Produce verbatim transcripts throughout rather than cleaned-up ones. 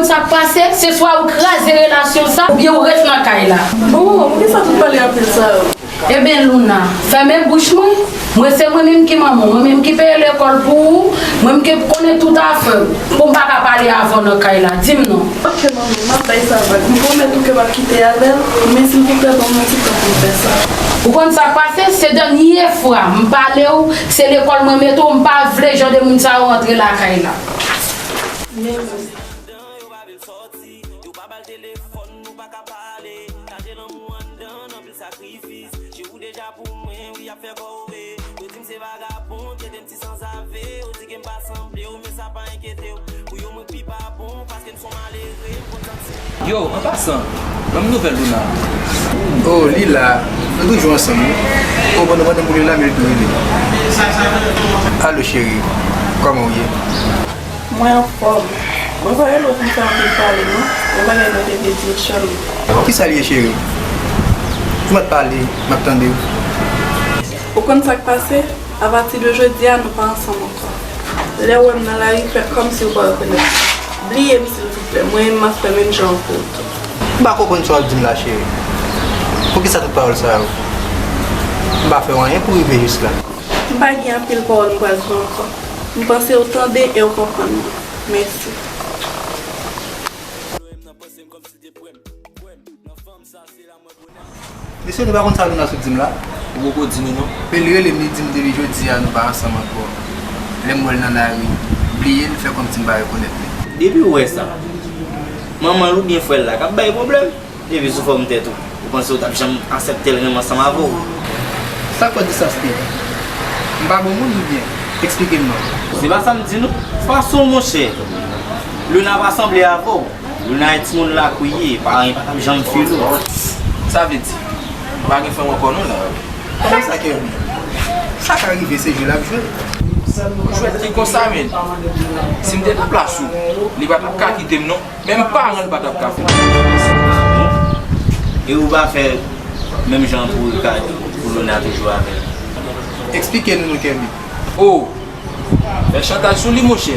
Sa k pase, se swa ou kraze relasyon sa, oubyen ou ret nan kay la. Oh, poukisa tout pale anpil sa yo? Ebyen, Luna, fèmen bouch mwen. Mwen, se mwen menm ki manman w, mwen menm ki peye lekòl pou ou, mwen menm ki konnen tout afè w, pou m pa ka pale avè w nan kay la. Di m non. Ok, manmi, m ap bay sa vag. M pwomèt ou ke m ap kite avè l, men silvouplè, ban m yon ti tan pou m fè sa. Ou konn sa k pase? Se dènye fwa m pale w, se lekòl mwen mete w, m pa vle jan de moun sa yo rantre lakay la. Mèsi. Yo pa ba l telefòn, nou pa ka pale. Kache lanmou anndan, anpil sakrifis. Che ou deja pou mwen, wi, ap fè kòve. Yo di m se vagabon, trete m ti sanzave. Yo di ke m pa sanble w, men sa pa enkyete w. Pou yo, mwen pi pa bon, paske m s on malere, m konn santi m. Yo, an pasan, ban m nouvèl Luna. Oh, li la. Nou toujou ansanm, wi. Oh, bon, nou mande m pou li la, men li tou rele. Alo, cheri. Kòman w ye? Mwen anfòm. Mwen pa rele w pou m fè anpil pale, non. Yon bagay mwen te vle di w sèlman. Kisa l ye, cheri? Ou mèt pale, m ap tande w. Ou konn sa k pase? Apati de jodi a, nou pa ansanm ankò. Lè w wè m nan lari, fè kòmsi ou pa rekonèt mwen. Bliye m, silvouplè. Mwen menm, m ap fè menm jan an pou ou tou. M pa konprann sa w ap di m la, cheri. Poukisa tout pawòl sa yo? M pa fè w anyen pou rive jis la. M pa gen anpil pawòl m pral di w ankò. M panse w tande e w konprann mwen. Mèsi. Mesye, nou pa konn sa Luna sot di m la? Ou poko di nou non. Men li rele m, li di m depi jodi a nou pa ansanm ankò. Lè m wè l nan lari, bliye l, fè kòmsi m pa rekonèt li. Depi w wè sa, manman l oubyen frè l la k ap bay pwoblèm? Epi sou fòm tèt ou, ou panse w t ap janm aksepte l renmen ansanm avè w? Sa k fè w di sa, Steve? M pa bon moun oubyen? Eksplike m non. Se pa sa m di non. Fason, monchè, Luna pa sanble avè w. Luna e timoun lakou ye, paran pa t ap janm fil ou. Sa vle di, ou pa gen fanm ankò non la? Kòman sa, Kervin? Sa ka rive, se jwe l ap jwe. Jwèt ki konsa, menn. Si m te nan plas ou, li pa t ap ka kite m non. Menm paran l pa t ap ka fè. E ou pa fè menm jan pou Ricardo, pou Luna toujou avè l? Eksplike nou non, Kervin. Oh! Fè chantaj sou li, monchè.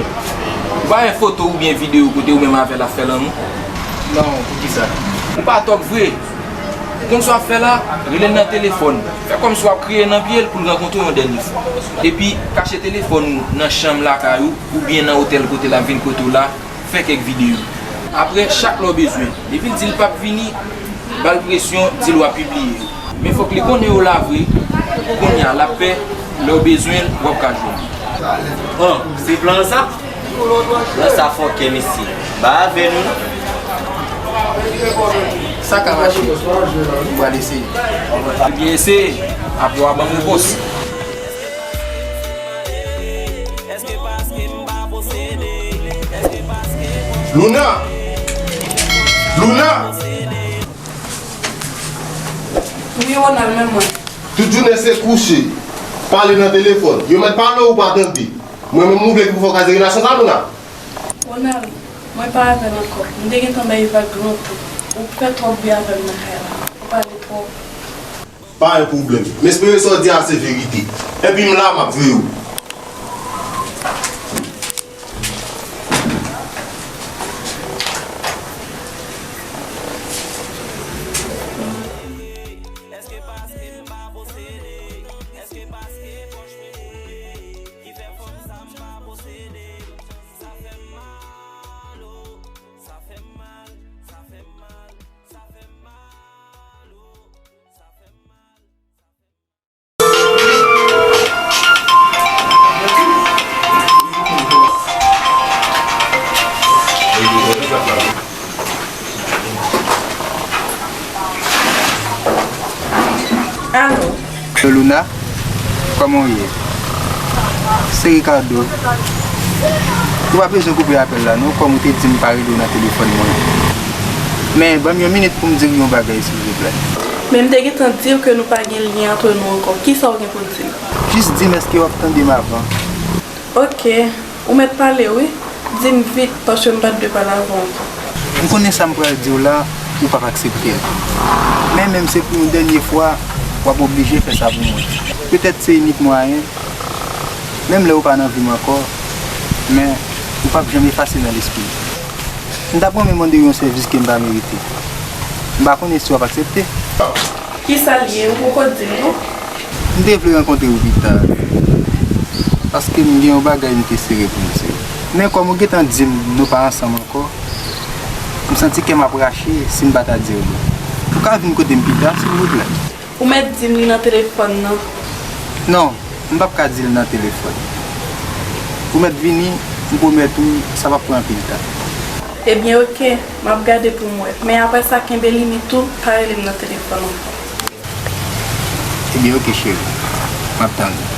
Ou pa wè foto oubyen videyo kote ou menm avè l ap fè lanmou? Non, poukisa? Ou pa twòp vre. Ou konn sa w ap fè la? Rele l nan telefòn. Fè kòmsi w ap kriye nan pye l pou l rankontre w yon dènye fwa. Epi, kache telefòn ou nan chanm lakay ou oubyen nan otèl kote l ap vin kote w la. Fè kèk videyo. Apre, chak lè w bezwen, depi l di l p ap vini, ba l presyon, di l w ap pibliye yo. Men fòk li konnen yo la vre, kounye a l ap pè, lè w bezwen l, w ap ka jwenn li. Bon, se plan sa? Plan sa fòkè, mesye. Ba avè nou non. Sa ka mache. M pral eseye. Ebyen, eseye. Apre, w a ban m repons. Luna! Luna! Wi, Ronald, men mwen. Tout jounen se kouche, pale nan telefòn. Yo mèt pale w, ou pa tande. Mwen menm ou vle ki pou fè w kraze relasyon sa, Luna? Ronald, mwen pa avè l ankò. M te gentan bay vag lontan. Ou fè twòp bri avè m nan kay la. Ou pale twòp. Pa yon pwoblèm. M espere sa w di a se verite. Epi m la, m ap veye w. Alo. Alo, Luna, kòman w ye? Se Ricardo. Ou pa bezwen koupe apèl la non, kòm ou te di m pa rele w nan telefòn mwen. Men, ban m yon minit pou m di w yon bagay, silvouplè. Men m te gentan di w ke nou pa gen lyen antre nou ankò. Kisa w gen pou w di m? Jis di m èske w ap tande m avan. Ok, ou mèt pale wi. Di m vit, paske m pa t dwe pale avè w ankò. M konnen sa m pral di w la, ou p ap aksepte l. Men menm se pou yon dènye fwa, w ap oblije fè sa pou mwen. Petèt se inik mwayen, menm lè ou pa nan vi m ankò, men ou p ap janm efase nan lespri m. M t ap renmen mande w yon sèvis ke m pa merite. M pa konnen si w ap aksepte. Kisa l ye? Ou poko di m non. M te vle rankontre w pita. Paske m gen yon bagay m te sere pou m di w. Men kòm ou gentan di m nou pa ansanm ankò, m santi kè m ap rache si m pa ta di w li. Ou ka vin kote m pita, silvouplè? Ou mèt di m li nan telefòn nan. Non, m p ap ka di l nan telefòn. Ou mèt vini, m pwomèt ou, sa p ap pran anpil tan. Ebyen, oke, m ap gade pou m wè. Men apre sa, kenbe limit ou, pa rele m nan telefòn ankò. Ebyen, oke, cheri. M ap tann ou.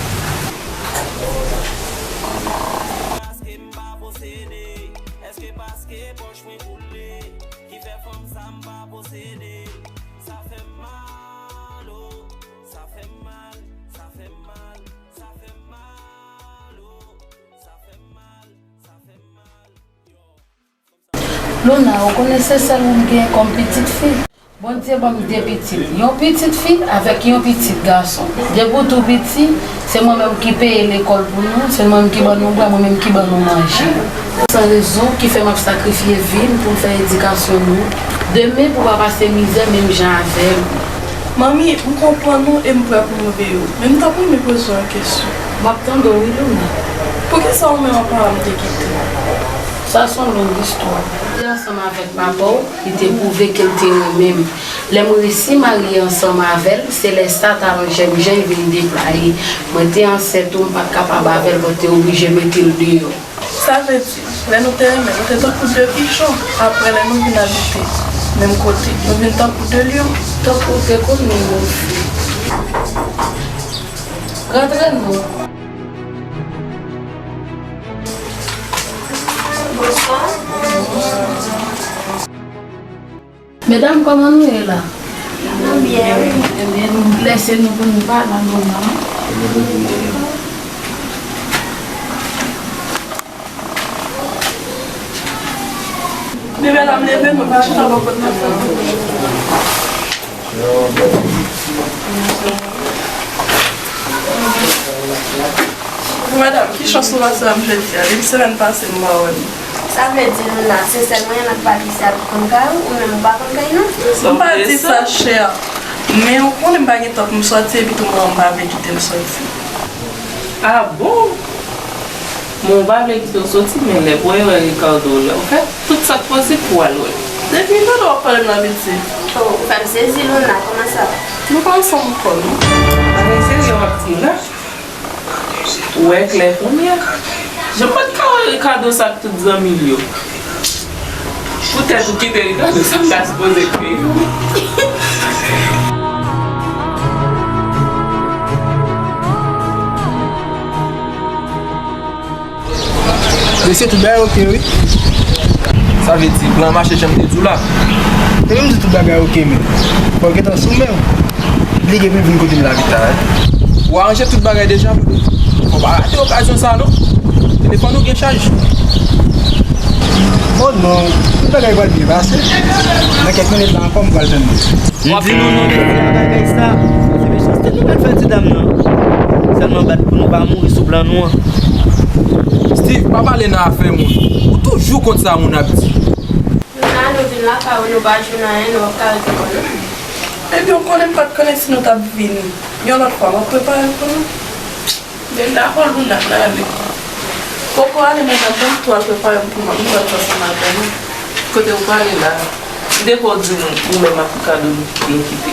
Luna, ou konnen se sèl ou m gen kòm pitit fi. Bondye ban m de pitit, yon pitit fi avèk yon pitit gason. Depi w tou piti, se mwen menm ki peye lekòl pou nou, se mwen menm ki ban nou bwè, mwen menm ki ban nou manje. San rezon ki fè m ap sakrifye vi m pou m fè edikasyon nou. Demen pou w pa pase mizè menm jan avè m. Manmi, m konprann ou e m prè pou m ede w. Men m t ap renmen poze w yon kesyon. M ap tande w wi, Luna. Poukisa ou menm ak papa m te kite? Sa se yon long istwa. Li te ansanm avèk papa w, li te pwouve ke l te renmen m. Lè m resi marye ansanm avè l, se lè sa talan jènjan vin deplwaye. Mwen te ansent tou, m pa t kapab avè l, mwen te oblije mete l deyò. Sa vle di, lè nou te renmen, nou te tankou de pijon. Apre, lè nou vin abite menm kote, nou vin tankou de lyon. Tankou w te konnen, mon fi. Rantre non. Bonswa. Medam, kòman nou ye la? Nou byen, wi. Ebyen, nou blese nou pou nou pa la, nou la. Men medam, leve, nou pa chita bò kot nan fè. Bon, medam, ki chans nou pase la m jodi a? Depi semèn pase, nou pa wè nou. Sa vle di, Luna, se sèl mwen ak Patricia ki konn kay ou, ou menm ou pa konn kay nou? M pa di sa, chè. Men ou konnen m pa gen tan pou m sòti, epi tou mwen, m pa vle kite l sòti. Ah bon? Bon, ou pa vle kite w soti, men lè pou w wè Ricardo, lè w fè tout sa k posib pou w al wè l. Depi lè w ap pale m nan piti. Oh, ou fè m sezi, Luna, kòman sa? Nou pa ansanm ankò, non. Bagay serye w ap di m la. Ou wè klè kounye a. Jan m pa t ka wè Ricardo sa ak tout zanmi l yo. Poutèt ou kite Ricardo, sa m ta sipoze kreye. Mesye, tout bagay oke, wi. Sa vle di, plan mache jan m te di w la. Depi m di tout bagay oke, men fò w gentan sou men w. Li gen pou l vin kote m la pita, wi. Ou aranje tout bagay deja, bro? Fò w pa rate okazyon sa, non. Telefòn ou gen chaj. Oh non, tout bagay pral byen pase. Nan kèk minit la ankò, m pral tann li. M di nou non, mesye, bagay sa, se mechanste nou pral fè ti dam nan. Sèlman bat pou nou pa mouri sou plan nou an. Steve, pa pale nan afè moun. Ou toujou konn sa moun ap di. Luna, nou vin lakay ou, nou pa jwenn anyen, nou ap ka rete kò nou. Ebyen, ou konnen m pa t konnen si nou t ap vini. Yon lòt fwa, m ap prepare l pou nou. Men dakò, Luna, n ale. Poko ale, men m ap tou al prepare m pou mwen, m pral ansanm avè nou. Kote ou prale la? M te kwè w di m ou menm ak Ricardo nou, nou kite.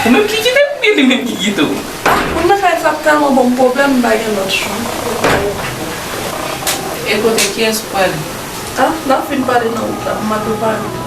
Ou menm ki kite m oubyen li menm ki kite w? Ah, moun nan kay sa ap tèlman ban m pwoblèm, m pa gen lòt chwa. E kote, kiyès ou prale? Ah, n ap fin pale nan wout la, m ap prepare m.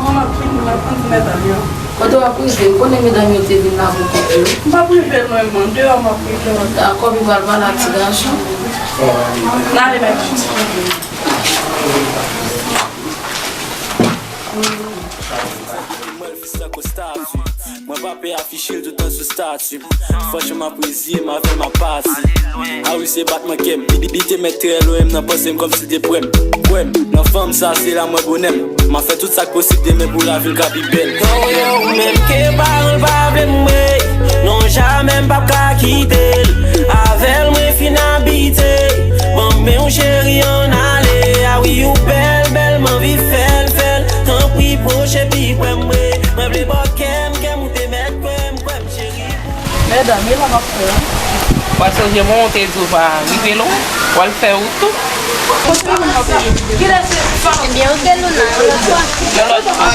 Manman, m ap vini, m ap vini, medam yo. Kote w ap rive? M konnen medam yo te vin la pou kont yo. M p ap rive lwen, man. Deyò m ap rive. Dakò, m pral pale ak ti gason. N ale, mèt. Mwen pa pè afiche l toutan sou stati m. Franchman, m ap reziye m avè m apati. A wi, se batman kè m. Li, li te mèt trè lwen m nan panse m kòmsi l te prè m. Kwè m, nan fanm sa, se la m wè bonè m. M ap fè tout sa k posib demen pou lavi l ka pi bèl. Yo, yo, ou menm ke paran l pa vle m, wi. Non, jamè m p ap ka kite l. Avè l, mwen fin abitye. Ban m men w, cheri, ann ale. A wi, ou bèl, bèl, m anvi fè l, fè l. Tanpri, pwoche pi prè m, wi. Mwen vle bò kè m, kè m, ou te mèt kwè m, kwè m, cheri. Medam, e la m ap fè an. W ap sonje mwen, w te di w pa rive lwen, w al fè wout tou. Ebyen, oke, Luna, yon lòt fwa. Yon lòt fwa.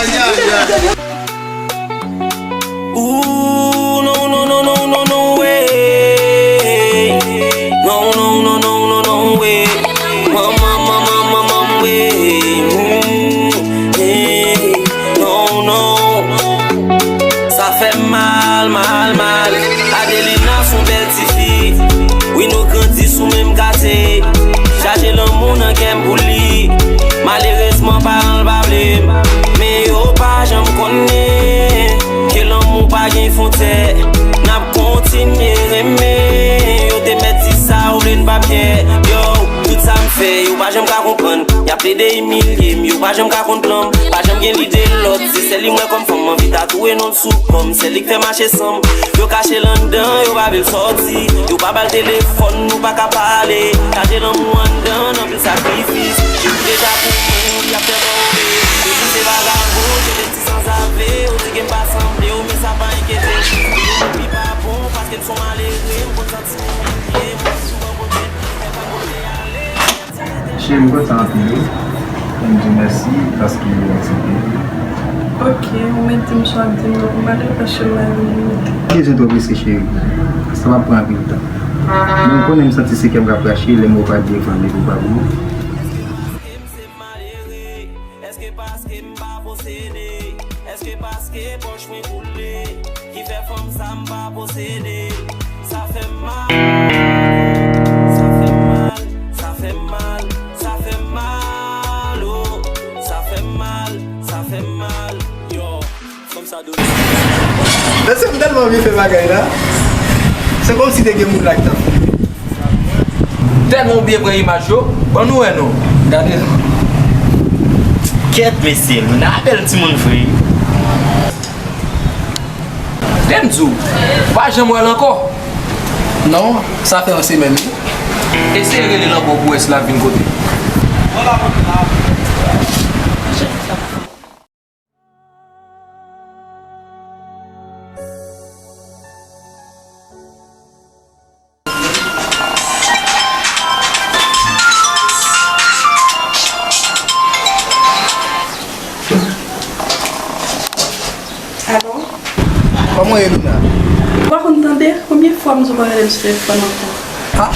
Ooh, no, no, no, no, no, no way. No, no, no, no, no, no way. Manman, manman, manman, way. Ooh, yeah. No, no. Sa fè m mal, mal, mal. Adelina s on bèl tifi. Wi, nou grandi sou menm katye. Chaje lanmou nan kè m pou li. Malerezman, paran l pa vle m. Men yo pa janm konnen ke lanmou pa gen fwontyè. N ap kontinye renmen. Yo te mèt di sa, ou vle n p ap kè. Yo, tout sa m fè, yo pa janm ka konprann. Y ap plede imilye m, yo pa janm ka konn plan m. Pa janm gen lide lòt, se sèl li m wè kòm fanm, m anvi tatouwe non l sou kò m. Sèl li k fè mache san m. Yo kache l anndan, yo pa vle l sòti. Yo pa ba l telefòn, nou pa ka pale. Kache lanmou anndan, anpil sakrifis. Cheri deja pou mwen, li ap fè kò w. Yo di se vagabon, se de ti sanzave. Yo di ke m pa sanble w, men sa pa enkyete. Yo di pi pa bon, paske m s on malere, m konn santi m imilye. Mwen toujou bò kote m, men pa kote ale. Cheri, m kontan anpil wi. Pou m di w mèsi paske ou aksepte. Ok, ou mèt di m sa w ap di m nan pou m ale, paske m nan yon minit. Pa bezwen twò prese, cheri. Sa p ap pran anpil tan. Men ou konnen m santi se kè m k ap rache lè m wè w pa byen fann epi w pa pou mwen. Èske paske m pa posede? Èske paske pòch mwen koule? Ki fè fanm sa m pa posede? Sa fè m mal, sa fè m mal, sa fè m mal, sa fè m mal, oh. Sa fè m mal, sa fè m mal. Yo, fanm sa dole. Mesye, m tèlman byen fè bagay la. Se kòmsi te gen moun la ki t ap fè. Tèlman w byen pran imaj yo, ban nou wè non. Gade non. Kèt mesye, Luna bèl timoun vre. Lè m di w, w pa janm wè l ankò. Non, sa fè yon semèn wi. Eseye rele l ankò pou w wè si l ap vin kote. Alo? Kòman w ye, Luna? Ou pa konn tande? Konbyen fwa m di w pa rele m sou telefòn ankò? Ha?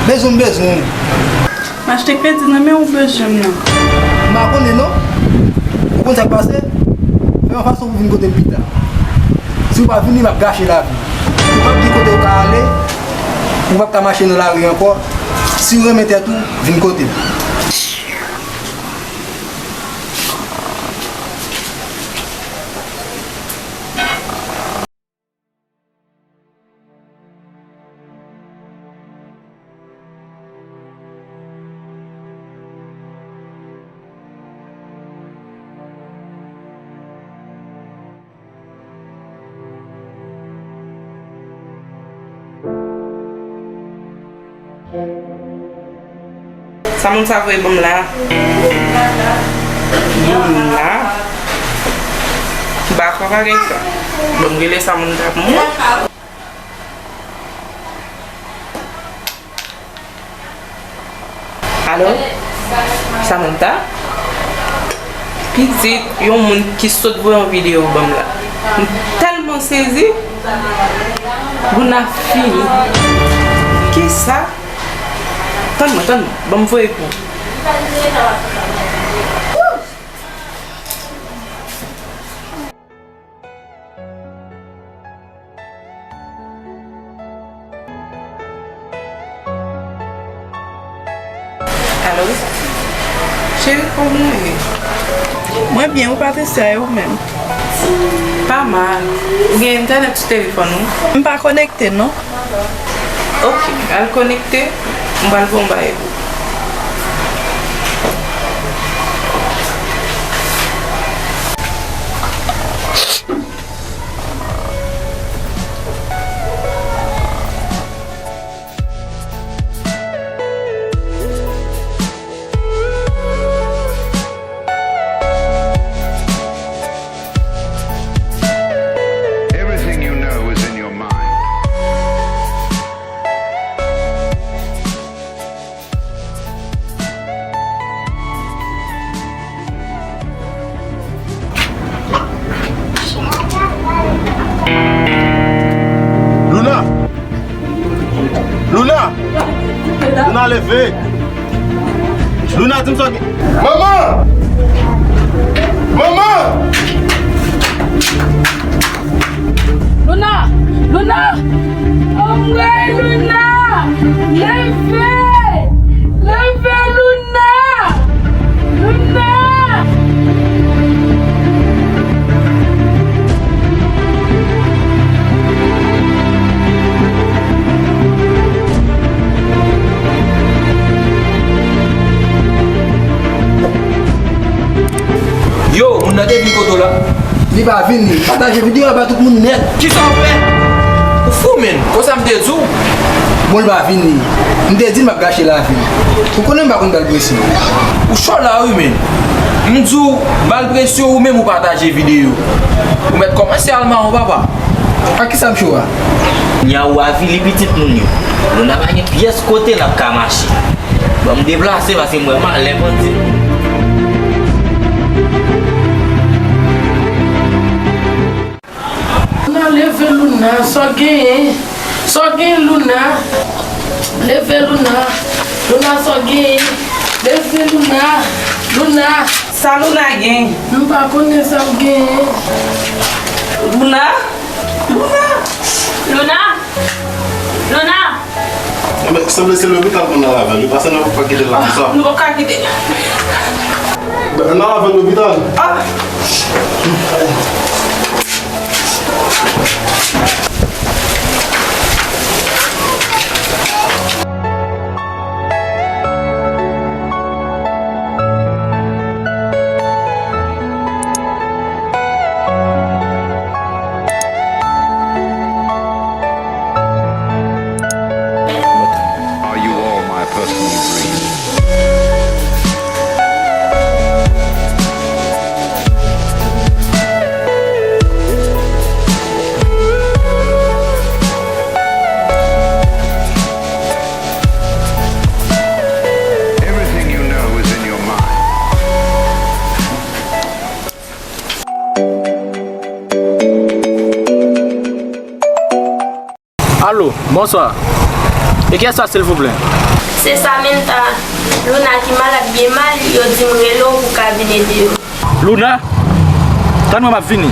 Bezwen m bezwen w. M achte kredi nan men w, bezwen m nan. M pa konnen non. Ou konn sa k pase? Fè yon fason pou w vin kote m pita. Si w pa vini, m ap gache lavi. Ou p ap gen kote w ka ale, ou p ap ka mache nan lari ankò. Si w renmen tèt ou, vin kote m. Sa moun sa voye ban m la? Ban m la? M pa kwè bagay sa. Ban m rele sa moun sa pou mwen. Alo? Samantha? Pitit, yon moun ki sot voye yon videyo ban m la. M tèlman sezi. Luna fini. Kisa? Tann mwen, tann mwen. Ban m voye pou ou. Alo? Cheri, kòman w ye? Mwen byen, ou Patricia, e ou menm? Pa mal. Ou gen entènèt sou telefòn ou? M pa konekte, non. Ok, al konekte. M pral fè yon bagay pou ou. Everything you know is in your mind. Luna! Luna! Luna, leve! Luna, di m sa w gen. Manman! Manman! Luna! Luna! Anmwey, Luna! Leve! Leve, Luna! Luna! Yo, moun nan te vin kote w la? Li pa vin, li. Pataje videyo a ba tout moun nèt. Kisa w fè? Ou fou, menn. Konsa m te di w. Bon, li pa vin, li. M te di l m ap gache lavi l. Ou konnen m pa konn bal presye. Ou cho la, wi, menn. M di w, bal presye ou menm ou pataje videyo. Ou mèt kòmanse al mawon, papa. A kisa m cho a? Nya ou avili pitit moun yo. Nou nan pa gen pyès kote n ap ka mache. Ban m deplase paske m wè malè pandye. Luna, leve Luna, sa w genyen? Sa w genyen Luna? Leve Luna. Luna, sa w genyen? Leve Luna. Luna. Sa Luna gen? M pa konnen sa w genyen. Luna? Luna? Luna? Luna? Enben, sanble se lopital pou n al avè l wi, paske nou p ap ka kite l la konsa. Nou p ap ka kite. N al avè l lopital. Ah! Are you all my personal dreams? Everything you know is in your mind. Alo, bonswa. E kiyès sa, silvouplè? Se Samantha. Luna ki malad byen mal, yo di m rele w pou w ka vin ede yo. Luna? Tann mwen, m ap vini.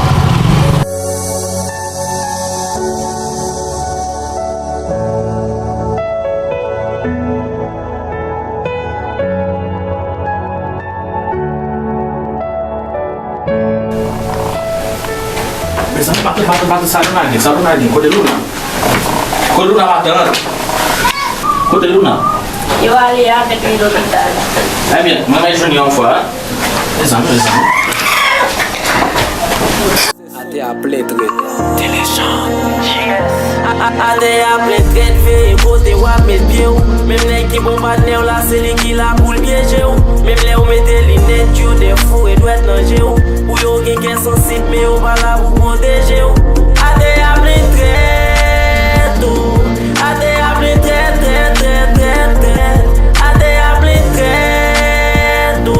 Mezanmi, matant, matant, matant, sa Luna gen? Sa Luna gen? Kote Luna? Kote Luna, matant? Kote Luna? Yo ale avèk li lopital. Ebyen, mwen mèt jwenn yo yon fwa, hein? Mezanmi, mezanmi. Atè a plen trèt. Telejan. A, a, atè a plen trèt, veye kote w ap met pye w. Menm nèg ki bon patnè w la, se li ki la pou l pyeje w. Menm lè w mete linèt, yo dè foure dwèt nan je w. Pou yo gen kè sansib, men yo pa la pou pwoteje w. Atè a plen trèt, o. Atè a plen trèt, trèt, trèt, trèt, trèt. Atè a plen trèt, o.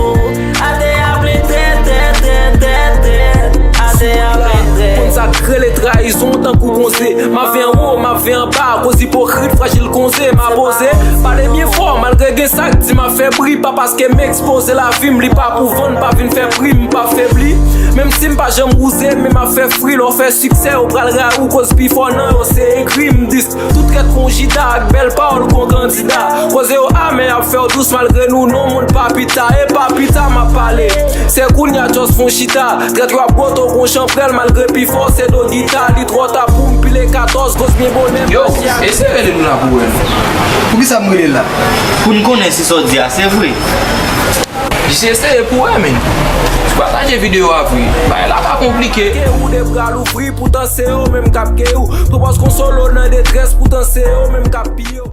Atè a plen trèt, trèt, trèt, trèt, trèt. Atè a plen trèt. Konn sa k rele trayizon tankou konze. M ap viv anwo, m ap viv anba, akoz ipokrit, frajil konze. M a poze, pale byen fò, malgre Gen sa k di m ap fè bri, pa paske m ekspoze lavi m, li pa pou vann, pa vin fè pri, m p ap febli. Menm si m pa janm wouze, men m ap fè fri, lè w fè siksè, yo pral rayi w, koz pi fò nan yo se egri, m dis. Tout trèt fè w jida ak bèl pawòl kon kandida. Koze yo amè, y ap fè w dous malgre nou non moun pa pita. E pa pita m ap pale. Se kounya Djòs fè w chita. Trèt yo ap bwote w kon chanprèl malgre pi fò se do gita. Li twò ta pou m pile katòz, koz byen bonè. Yo, eseye rele Louna pou wè non. Poukisa m rele l la? Pou n konnen si sa w di a se vre. Jis eseye pou wè, men. Pataje videyo a vre. Bagay la pa konplike. Ke ou de bra louvri, poutan se yo menm k ap ke ou. Pran pòz konsole w nan detrès, poutan se yo menm k ap piye w.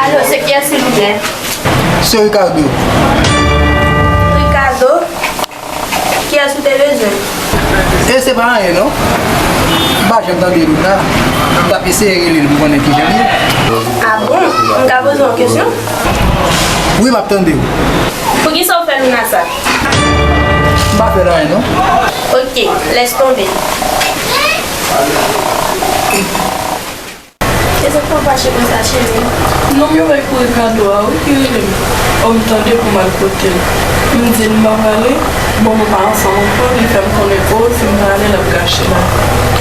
Alo, se kiyès silvouplè? Se Ricardo. Ricardo? Kiyès ou te bezwen? E se pa anyen non. M pa janm tande Louna. M t ap eseye rele l pou konnen kijan l ye. A bon? M ka poze w yon kesyon? Wi, m ap tande w. Poukisa w fè Louna sa? M pa fè l anyen non. Ok, lès tonbe. E sa k fè w fache konsa, cheri? Non, m youvèy pou Ricardo a, wi, ki rele m. O, m tande pou m al kote l. M di l m pa prale. Bon, nou pa ansanm ankò, li fè m konnen, o, si m prale, l ap gache la.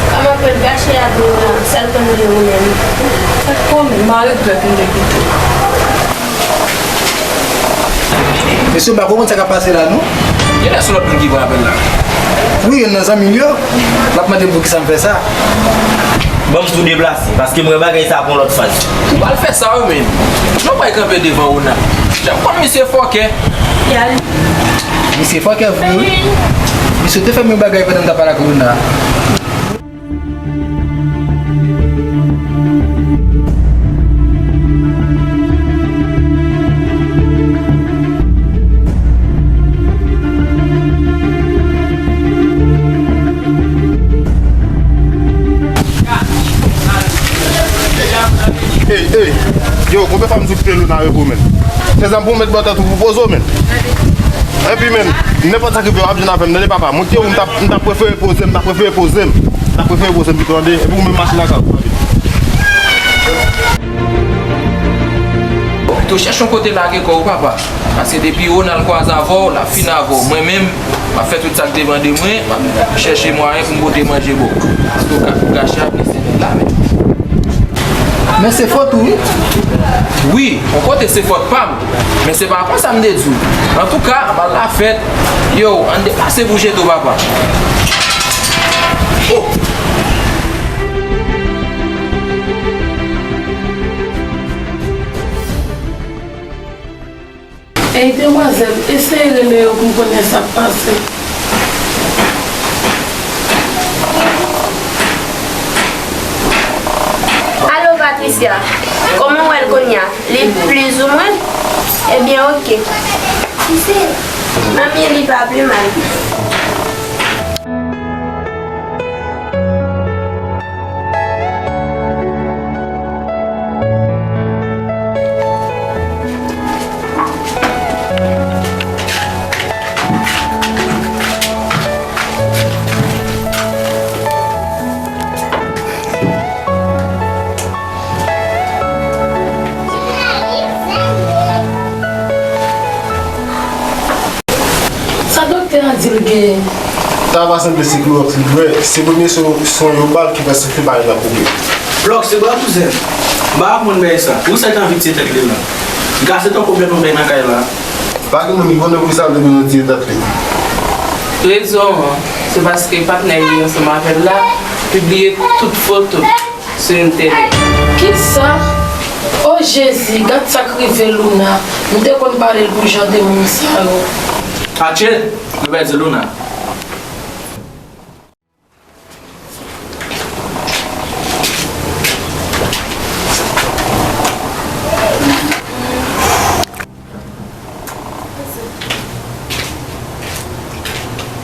Kòman pou l gache a, Louna, sèl konn li ou menm? Sa k konnen, m a regrèt m te kite l. Mesye, m pa konprann sa k ap pase la, non. Genlè se lòt moun ki pran apèl la. Wi, youn nan zanmi l yo. L ap mande m poukisa m fè sa. Ban m tou deplase, paske m wè bagay sa a pran lòt faz. Ou pral fè sa, wi, men. Jan w pral kanpe devan Louna. Jan m konn misye fòkè. Misye fòkè vre, wi. Misye te fè m yon bagay pandan m t ap pale ak Louna. Ey, ey, yo, konbyen fwa m di w kite Louna repo, men? Se zam pou w met bò tèt ou pou poze w, men. Epi, men, nenpòt sa k rive w ap jwenn avè m, tande papa. Mwen te di w, m t ap, m t ap prefere poze m, m t ap prefere poze m. M t ap prefere poze m pito, tande. Epi w menm mache lakay ou, tande. Pito chèche yon kote lage kò w, papa. Paske depi Ronald kwaze avè w, l ap fini avè w. Mwen menm, m ap fè tout sa k depann de mwen, m ap chèche mwayen pou m pote manje ba w. Paske w ka, w ka chape se nèg la menm. Men se fòt ou, wi. Wi, yon kote se fòt pa m. Men se pa konsa m te di w. Antouka, bal la fèt. Yo, ann deplase pou jete w, papa. Oh! Ey, demwazèl, eseye rele yo pou m konnen sa k pase. Alo, Patricia. Kòman w wè l kounye a? Li plizoumwen? Ebyen, oke. Manmi, li pa pi mal. Sa doktè a di l genyen? Sa pa sanble se klowòks li bwè, se premye swen, swen yo ba l ki fè sifle pa li nan koupe. Klowòks se bwè, kouzen? M pa konprann bagay sa. Ou sa ki anvi tiye tèt li la? Gase tankou bèt yon bèy nan kay la. Pa gen moun ki konnen pou sa l te bezwen tiye tèt li. Rezon an, se paske patnè li ansanm avè l la pibliye tout foto sou entènèt. Kisa? O Jezi, gad sa k rive Louna. M te konn pale l pou jan de moun sa yo. Atchè, nou pèdi Louna.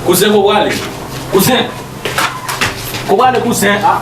Kouzen, kote w prale? Kouzen! Kote w prale, kouzen? Ah.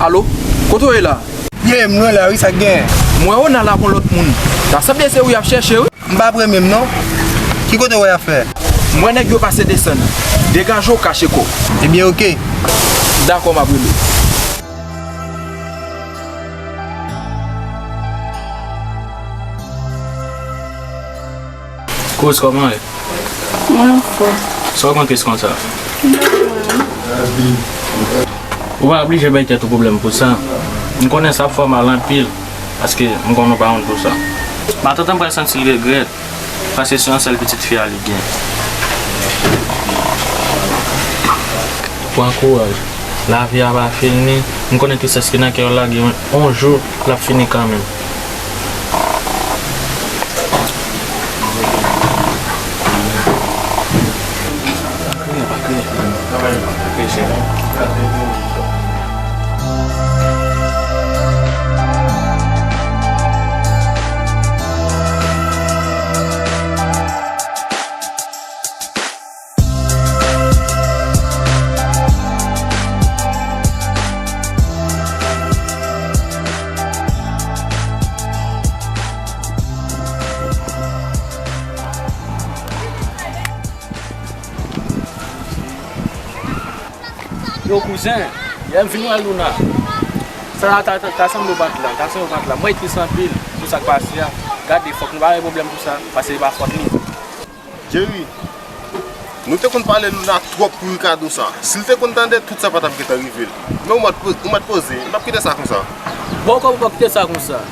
Alo, kote w ye la? Ye, m lwen la wi, sa k genyen? M wè Ona la ak yon lòt moun. Ta sanble se ou y ap chèche wi. M pa premye m non. Ki kote w wè y ap fè? M wè nèg yo pase desann. Degaje w, kache kò w. Ebyen, oke. Dakò, m ap rele w. Kouz, kòman w ye? Mwen anfòm. Sa w gen tris konsa? Ou pa oblije bay tèt ou pwoblèm pou sa. M konnen sa ap fè w mal anpil, paske m konnen w pa wont pou sa. Matant an pral santi l regrèt, paske se yon sèl pitit fi a li gen. Pran kouraj. Lavi a pa fini. M konnen tristès ki nan kè w la, gen yon jou l ap fini kanmenm. Yo, kouzen, yè m vin wè Luna. Sa a ta, ta, ta sanble w pa t la, ta sanble w pa t la. Mwen tris anpil pou sa k pase a. Gade, fòk nou pa gen pwoblèm pou sa, paske se pa fòt li. Jerry, nou te konn pale Luna twòp pou Ricardo sa. Si l te konn tande, tout sa pa t ap gentan rive l. Men ou mèt po-, ou mèt poze, nou p ap kite sa konsa. Bon, kòman w kite sa konsa?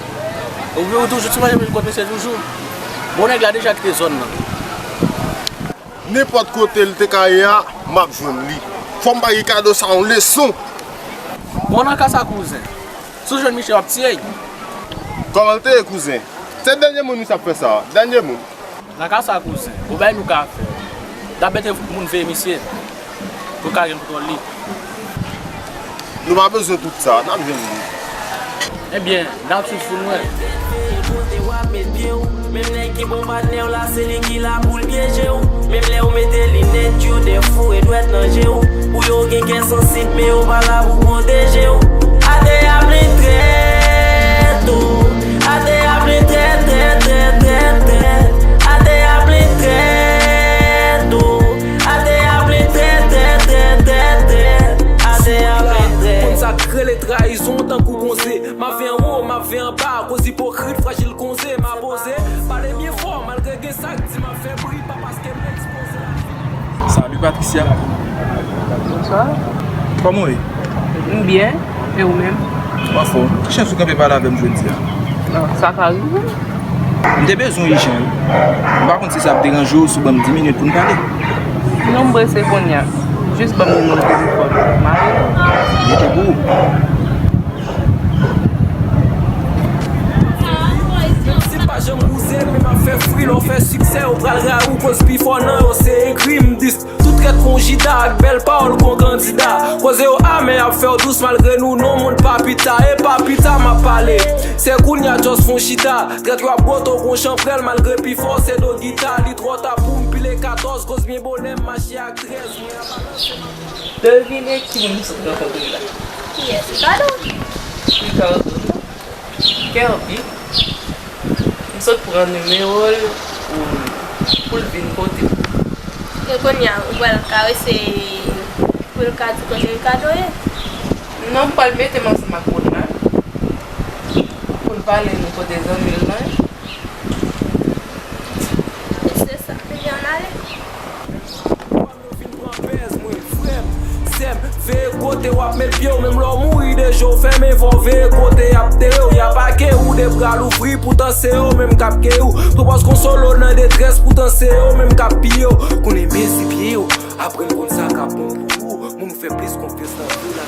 Ou, ou toujou ti manje kot mesye toujou? Bon, nèg la deja kite zòn nan. Nenpòt kote l te ka ye a, m ap jwenn li. Fò m bay Ricardo sa yon leson. Bon, nan ka sa, kouzen. Si w jwenn Michel, w ap tiye l. Kòman l te ye, kouzen? Se dènye moun wi sa ap fè sa. Dènye moun. Nan ka sa, kouzen, gon bagay nou ka fè. N ap mete moun veye misye pou l ka jwenn kontwòl li. Nou pa bezwen tout sa, n ap jwenn li. Ebyen, n ap swiv pou n wè. Kote w ap met pye w? Menm nèg ki bon patnè w la, se li ki la pou l pyeje w. Menm lè w mete linèt, yo dè foure dwèt nan je w. Pou yo gen kè sansib, men yo pa la pou pwoteje w. Atè a plen trèt, o. Atè a plen trèt, trèt, trèt, trèt, trèt. Atè a plen trèt, o. Atè a plen trèt, trèt, trèt, trèt, trèt. Atè a plen trèt. Konn sa k rele trayizon tankou konze. M ap fè anwo, m ap fè anba, akoz ipokrit, frajil konze. M a poze, pale byen fò, malgre gen sa k di m ap fè bri, pa paske m ekspoze lavi. Salut Patricia. Bonswa. Kòman w ye? M byen, e ou menm? M anfòm. Ki chans ou kanpe pale avè m jodi a? Bon, sa ka rive. M te bezwen w ijan wi. M pa konn si sa ap deranje w, si w ban m dis minit pou n pale. Non, m prese kounye a. Jis ban m nimewo telefòn ou. M a rele w. Mete pou ou. Menm si m pa janm wouze, men m ap fè fri lè w fè siksè. Yo pral rayi w koz pifò nan yo se egri m dis. Tout trèt kon Jida ak bèl pawòl kon kandida. Koze yo amè ap fè w dous malgre nou non moun pa pita. E pa pita m ap pale. Se kounye a just fon chita. Trèt yo ap bwote w kon chanprèl malgre pifò se do gita. Li twò ta pou m pile katòz koz byen bonè m mache ak trèz. Devine ki moun m sot rankontre la. Kiyès? Ricardo? Ricardo, non. Kerby. M sot pran nimewo l pou, pou l vin kote m. E kounye a, ou pral karese pou l ka di kote Ricardo ye? Non, m pral mete m ansanm ak moun la pou n pale nou kote zanmi l lan ye. Se sa. Ebyen, ann ale. Yo vin pran pèz mwen, frè m, sè m, veye kote w ap met pye w, menm lè w mouri de je w fèmen, fò w veye kote y ap antere w, y ap ake w, de bra louvri, poutan se yo menm k ap keyi w. Pran pòz kon solo nan detrès, poutan se yo menm k ap piye w. Konnen mezi pye w, aprann konn sa k ap bon pou ou, moun ou fè plis konfyans nan vi w la.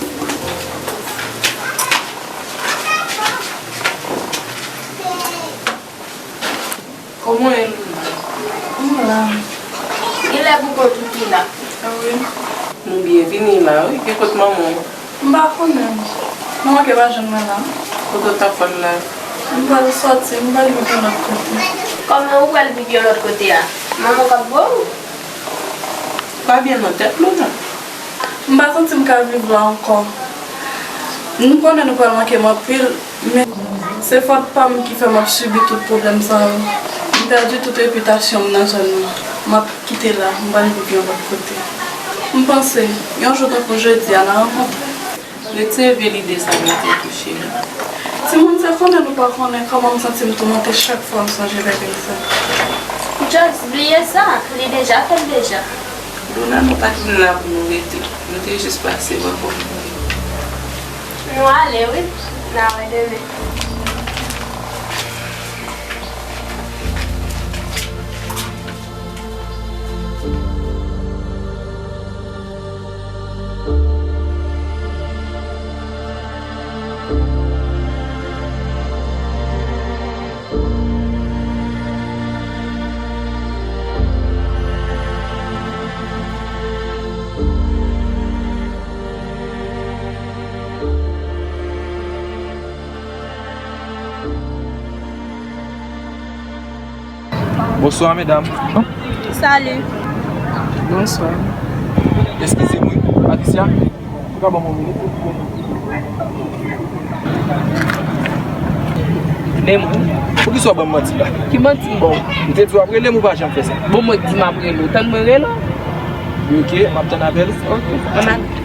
Kòman w ye, Luna? M la. Genlè pou kont ou ki la. A wi. Nou byen vini la, wi. Ki kot manman w? M pa konnen. Manman ke pa jwenn mwen la. Kote w t ap fè l la? M pral sòti, m pral viv yon lòt kote. Kòman ou pral viv yon lòt kote a? Manman w k ap voye w? Pa byen nan tèt, Luna. M pa santi m ka viv la ankò. M konnen nou pral manke m anpil, men se fòt pa m ki fè m ap sibi tout pwoblèm sa yo. M pèdi tout repitasyon m nan zòn nan. M ap kite la, m pral viv yon lòt kote. M panse, yon jou tankou jodi a, n a rankontre. Retire vye lide sa nan tèt ou, cheri. Timoun, se konnen nou pa konnen kòman m santi m toumante chak fwa m sonje bèbè sa. Just bliye sa, li deja fèt deja. Luna, nou pa t vin la pou nou rete. Nou te jis pase bò kote. Nou ale, wi. N a wè demen. Bonswa, medam. Salut. Bonswa. Eskize mwen, Patricia. Ou ka ban m yon minit? Men mwen. Poukisa w ban m manti la? Ki manti? Bon, m te di w ap rele m, ou pa janm fè sa. Bon, mwen di m ap rele w. Tann mwen rele w. Ok, m ap tann apèl. Ok, ann ale.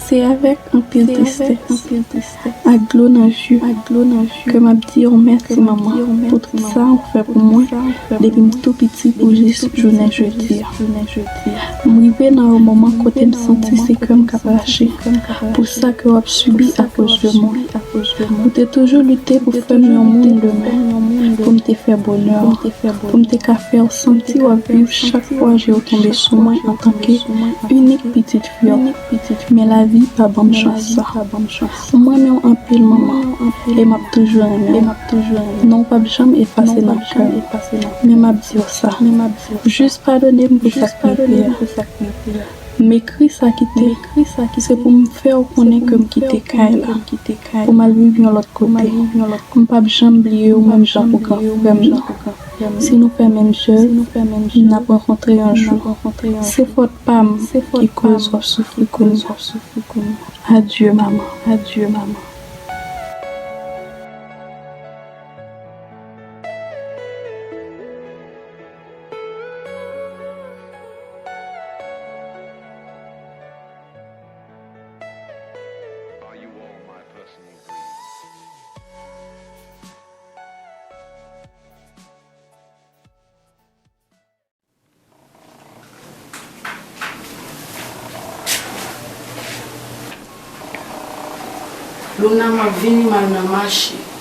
Se avèk anpil tristès ak dlo nan je ke m ap di w mèsi, manman, pou tout sa ou fè pou mwen depi m tou piti pou jis jounen jodi a. M rive nan yon moman kote m santi se kè m k ap rache pou sa ke w ap sibi akoz de mwen. Ou te toujou lite pou fè m yon moun demen, pou m te fè bonè w, pou m te ka fè w santi w ap viv chak fwa je w tonbe sou mwen antanke inik pitit fi w. Men lavi pa ban m chans sa. M renmen w anpil, manman, e m ap toujou renmen w. Non w p ap janm efase nan kè m. Men m ap di w sa, jis padone m pou sa k rive a. M ekri sa kite, se pou m fè w konnen ke m kite kay la, pou m al viv yon lòt kote. M p ap janm bliye w, menm jan pou gran frè m nan. Si nou fè menm jèv, n ap rankontre yon jou. Se fòt pa m ki koz w ap soufri kounye a. Adye, manman. Adye, manman. Luna, m ap vini, m al nan mache.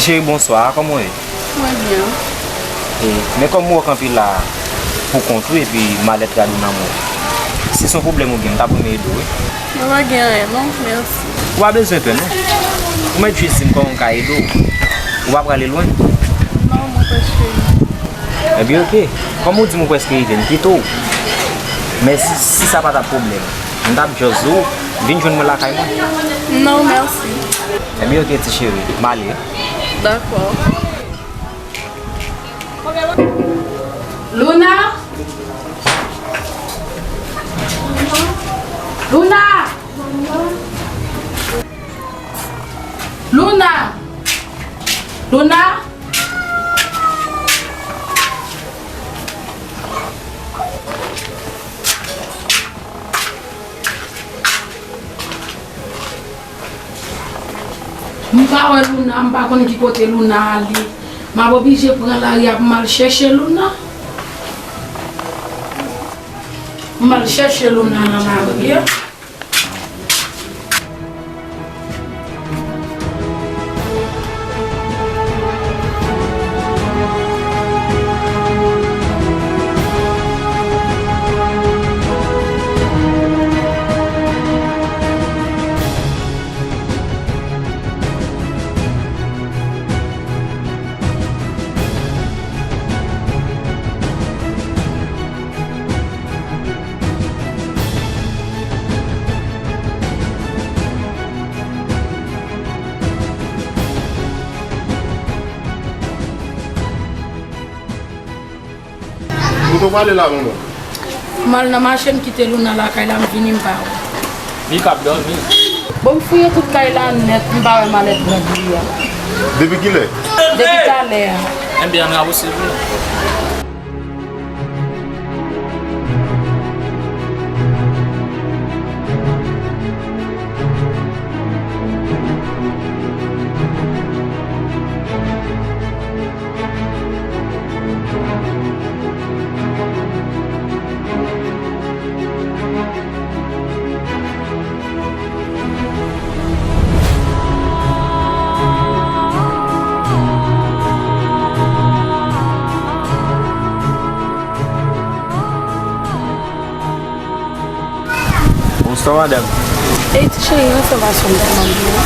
Cheri, bonswa, kòman w ye? Mwen byen. E, men kòm m wè w kanpe la pou kont ou epi malèt rad ou nan men w, si se yon pwoblèm ou gen, m t ap renmen ede w, wi. Mwen pa gen anyen, non, mèsi. Ou pa bezwen pè, non. Ou mèt jis di m kòman m ka ede w. Ou pa prale lwen. Non, mwen prèske rive. Ebyen, oke. Kòm ou di m ou prèske rive, m kite w. Men si, si sa pa t ap pwoblèm, m t ap just di w, vin jwenn mwen lakay mwen. Non, mèsi. Ebyen, oke, ti cheri. M ale. Dakò. Luna! Luna! Luna! Luna! M pa wè Luna, m pa konn ki kote Luna ale. M ap oblije pran lari a pou m al chèche Luna. M al chèche Luna nan lari a. Kote w prale la, manman? M al nan mache, m kite Luna lakay la, m vini, m pa wè. Li k ap dòmi. Bon, m fouye tout kay la nèt, m pa wè malèt rad li a. Depi kilè? Depi talè a. Enben, ann rabousi l pou nou. Bonswa, madanm. Ey, ti cheri, ranfòmasyon m ta mande w.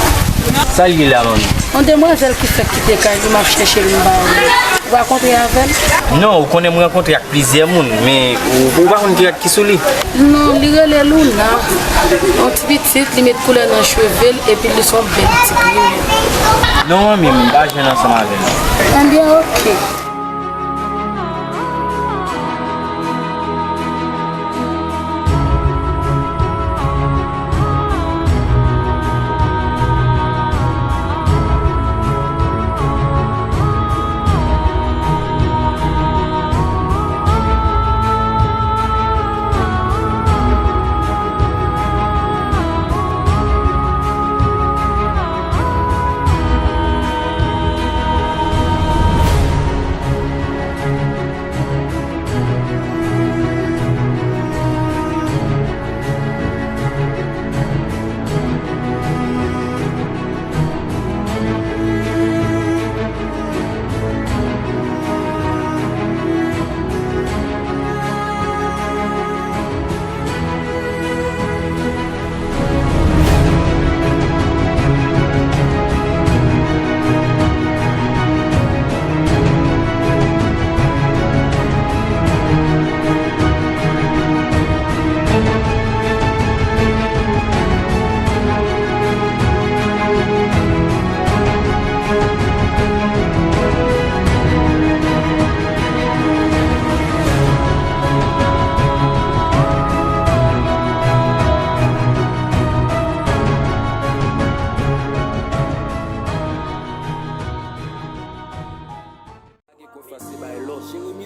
Sa l ye la, manmi? Yon demwazèl ki fèk kite kay li, m ap chèche l, m pa wè l. Ou pa kontre avè l? Non, ou konnen m rankontre ak plizyè moun, men ou, ou pa konn ki rad ki sou li? Non, li rele Luna. Yon ti pitit, li met koulè nan cheve l, epi li se yon bèl ti grimè. Non, manmi, m pa jwenn ansanm avè l. Enben, oke.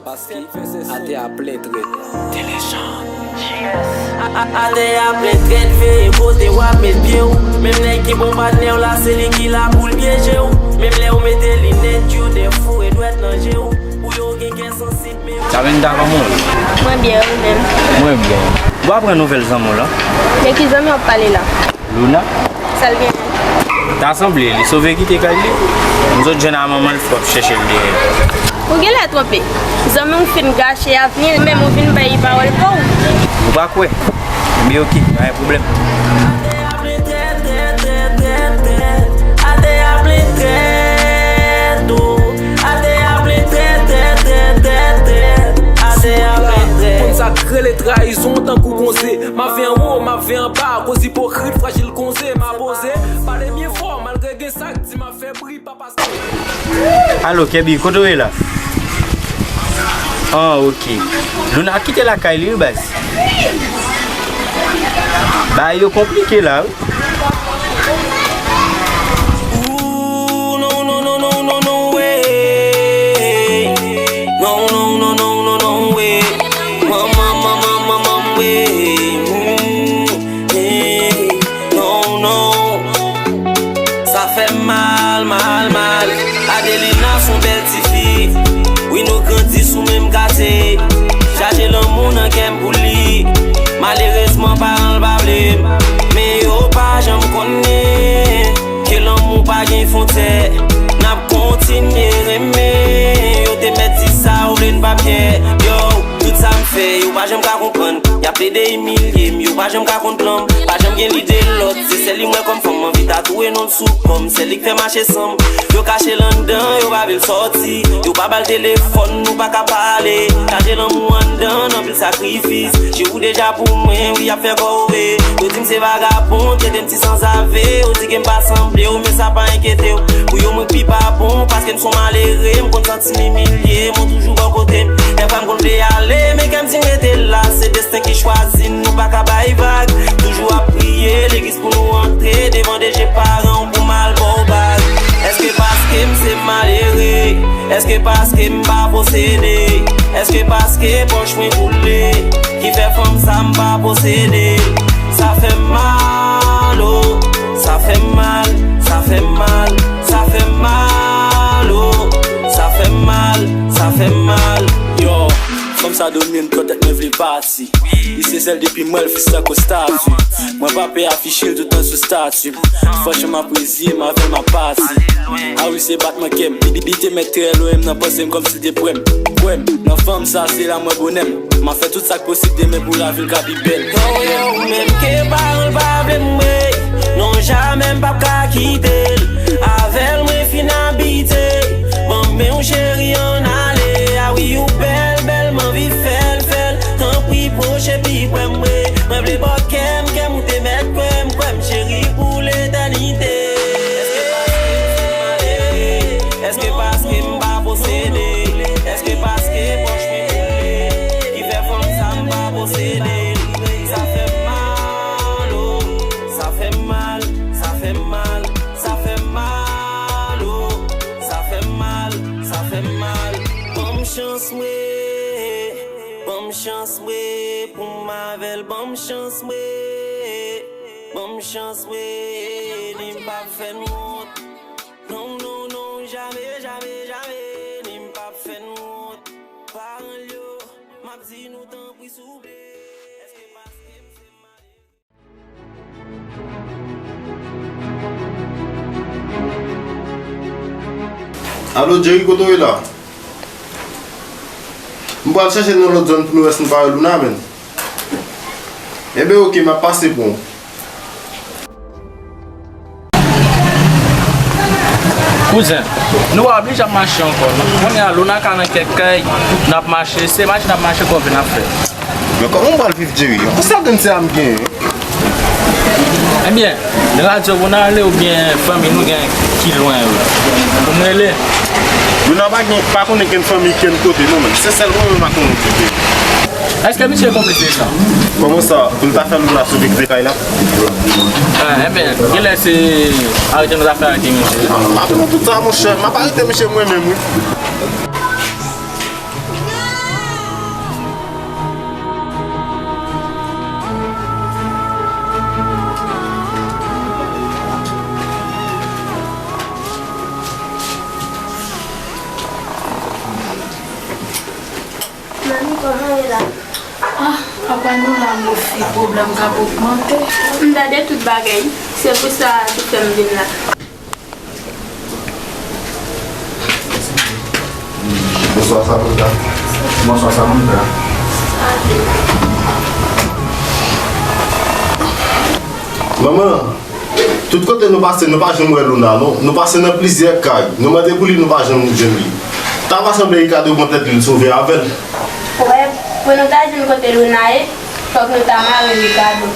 Paske atè a plen trèt. Atè a plen trèt, veye kote w ap met pye w. Menm nèg ki bon patnè w la, se li ki la pou l pyeje w. Menm lè w mete linèt, yo dè foure dwèt nan je w. Pou yo gen kè sansib, men yo... Savinda, kòman w ye? Mwen byen, ou menm? Mwen byen. Bon, aprann nouvèl zanmi w lan. De ki zanmi w ap pale la? Luna. Sa l genyen? Ta sanble li sove kite kay li. M sot jwenn a manman l fò ap chèche l dèyè. Ou genlè twonpe. Zanmi w fin gache avni l, menm ou vin bay li pawòl pa w. Ou pa kwè? Ebyen oke, pa gen pwoblèm. Konn sa k rele trayizon tankou konze. M ap viv anwo, m ap viv anba, akoz ipokrit, frajil konze. M a poze, pale byen fò, malgre gen sa k di m ap fè bri, pa paske. Alo, Kèbi, kote w ye la? Ah, oke. Luna kite lakay li, wi, baz. Bagay yo konplike la, wi. Ooh, no, no, no, no, no, no way. No, no, no, no, no, no way. Manman, manman, manman, way. Ooh, hey, no, no. Sa fè m mal, mal, mal. Adelina s on bèl tifi. Wi, nou grandi sou menm katye. Chaje lanmou nan kè m pou li. Malerezman, paran l pa vle m. Men yo pa janm konnen ke lanmou pa gen fwontyè. N ap kontinye renmen. Yo te mèt di sa, ou vle n pa pyè. Yo, tout sa m fè, yo pa janm ka konprann. Y ap plede imilye m, yo pa janm ka konn plan m. Pa janm gen lide lòt, se sèl li m wè kòm fanm. Anvi tatouwe non l sou kò m, sèl li k fè mache san m. Yo kache l anndan, yo pa vle l sòti. Yo pa ba l telefòn, nou pa ka pale. Chaje lanmou anndan, anpil sakrifis. Je ou deja pou mwen, wi, y ap fè kò w ve. Yo di m se vagabon, trete m ti sanzave. Yo di ke m pa sanble w, men sa pa enkyete w. Pou yo, mwen k pi pa bon, paske m s on malere. M konn santi m imilye, men w toujou bò kote m. Dèfwa m konn vle ale, men kè m di m rete la. Se desten ki chwazi n, nou pa ka bay vag. Toujou ap priye, legliz pou nou antre. Devan de je paran w pou m al ba w bag. Èske paske m se malere? Èske paske m pa posede? Èske paske pòch mwen koule ki fè fanm sa m pa posede l? Sa fè m mal, oh, sa fè m mal, sa fè m mal, sa fè m mal, oh, sa fè m mal, sa fè m mal. Yo, fanm sa domine m, twò tèt mwen vle pati. Li se sèl depi m wè l, fistèk o stati. Mwen pa pè afiche l toutan sou stati m. Franchman, m ap reziye m, avè l m ap pati. A wi, se batman kè m. Li, li te mèt trè lwen m nan panse m kòmsi l te prè m. Kwè m, nan fanm sa, se la m wè bonè m. M ap fè tout sa k posib demen pou lavi l ka pi bèl. Yo, yo, ou menm ke paran l pa vle m, wi. Non, jamè m p ap ka kite l. Avè l, mwen fin abitye. Ban m men w, cheri, ann ale. A wi, ou bèl, bèl, m anvi fè l, fè l. Tanpri, pwoche pi prè m, wi. Mwen vle ba w kè m, kè m ou te mèt kwè m, kwè m, cheri, pou letènite. Èske paske m se malere? Èske paske m pa posede? Èske paske pòch mwen koule ki fè fanm sa m pa posede? Sa fè m mal, oh, sa fè m mal, sa fè m mal, sa fè m mal, oh, sa fè m mal, sa fè m mal. Ban m chans, mwen. Ban m chans, mwen, pou m avè l. Ban m chans, mwen. Ban m chans, mwen, li m p ap fè n wont. Non, non, non, jamè, jamè, jamè, li m p ap fè n wont. Paran l yo, m ap di nou tanpri, souple. Èske paske m se malere? Alo, Jerry, kote w ye la? M pral chèche nan lòt zòn pou nou wè si nou pa wè Luna, menn. Enben, oke, m ap pase pran w. Kouzen, nou pa oblije ap mache ankò, non. Kounye a, Luna ka nan kèk kay, n ap mache. Se mache n ap mache, konbyen n ap fè? Men kòman m pral viv, Jerry? Yon konsa grenn sè a m genyen. Ebyen, radyo pou n ale oubyen fanmi nou gen ki lwen yo? Pou n rele? Luna pa gen, pa konnen gen fanmi kenn kote, non, menn. Se sèl mwen menm ak yon moun ki te. Èske misye konplis de sa? Kòman sa? Pou l ta fè Luna sove kite kay la? Ah, ebyen, genlè se arete nou ta fè arete misye. M ap pran tout sa, monchè. M ap arete misye mwen menm, wi. Mami, kòman w ye la? Ah, apa nou la, mon fi, pwoblèm k ap ogmante. M tande tout bagay, se pou sa ki fè m vin la. Bonswa, Samantha. Bonswa, Samantha. Manman, tout kote nou pase, nou pa janm wè Luna, non. Nou pase nan plizyè kay. Nou mande pou li, nou pa janm jwenn li. Ta va sanble Ricardo pran tèt li, l sove avè l. Wè, pou nou ta jwenn kote Luna ye, fòk nou ta mare Ricardo.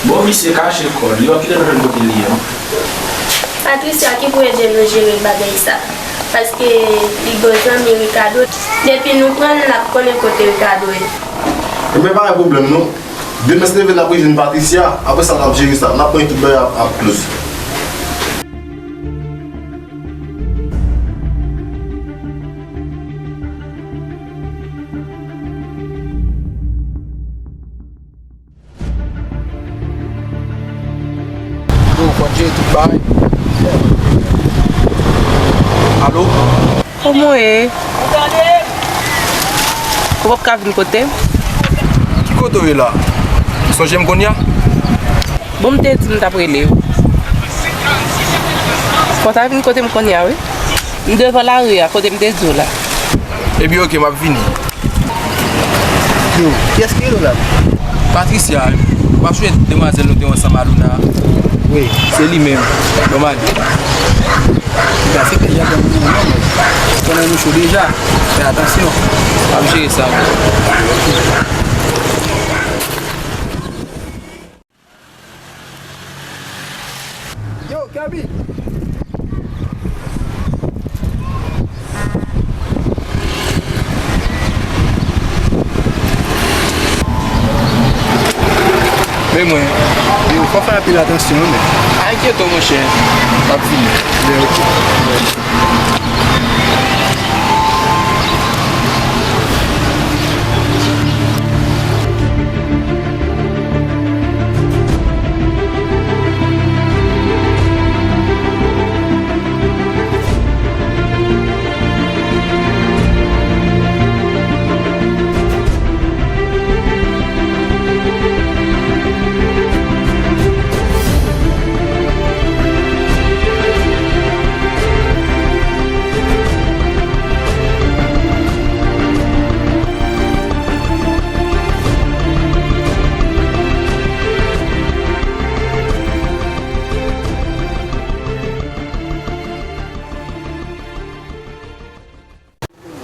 Bon, misye kache kò l, li pap kite nou jwenn kote l ye, non. Patricia ki pou ede nou jere bagay sa, paske li gon zanmi Ricardo. Depi nou pran l, n ap konnen kote Ricardo ye. Enben, pa gen pwoblèm, non. Demen se leve, n ap rejwenn Patricia, apre sa, n ap jere sa. N ap pran tout bagay ap, ap close. Yo, fò n jere tout bagay. Alo? Kòman w ye? Ou p ap ka vin kote m? Ki kote w ye la? Ou sonje m kounye a? Bon, m te di m t ap rele w. Fò w ta vin kote m kounye a, wi. M devan lari a, kote m te di w la. Ebyen, oke, m ap vini. Yo, kiyès ki rele w la? Patricia, wi. Ou pa sonje demwazèl nou te ansanm a Luna a? Wi. Se li menm. Bon, m ale. Gade, se kè y ap ban nou, non, men. Konnen nou cho deja. Fè atansyon. M ap jere sa, wi. Yo, Gaby! Men mwen. Yo, fò fè anpil atansyon, men. Pa enkyete w, monchè. M ap vini. Men, oke.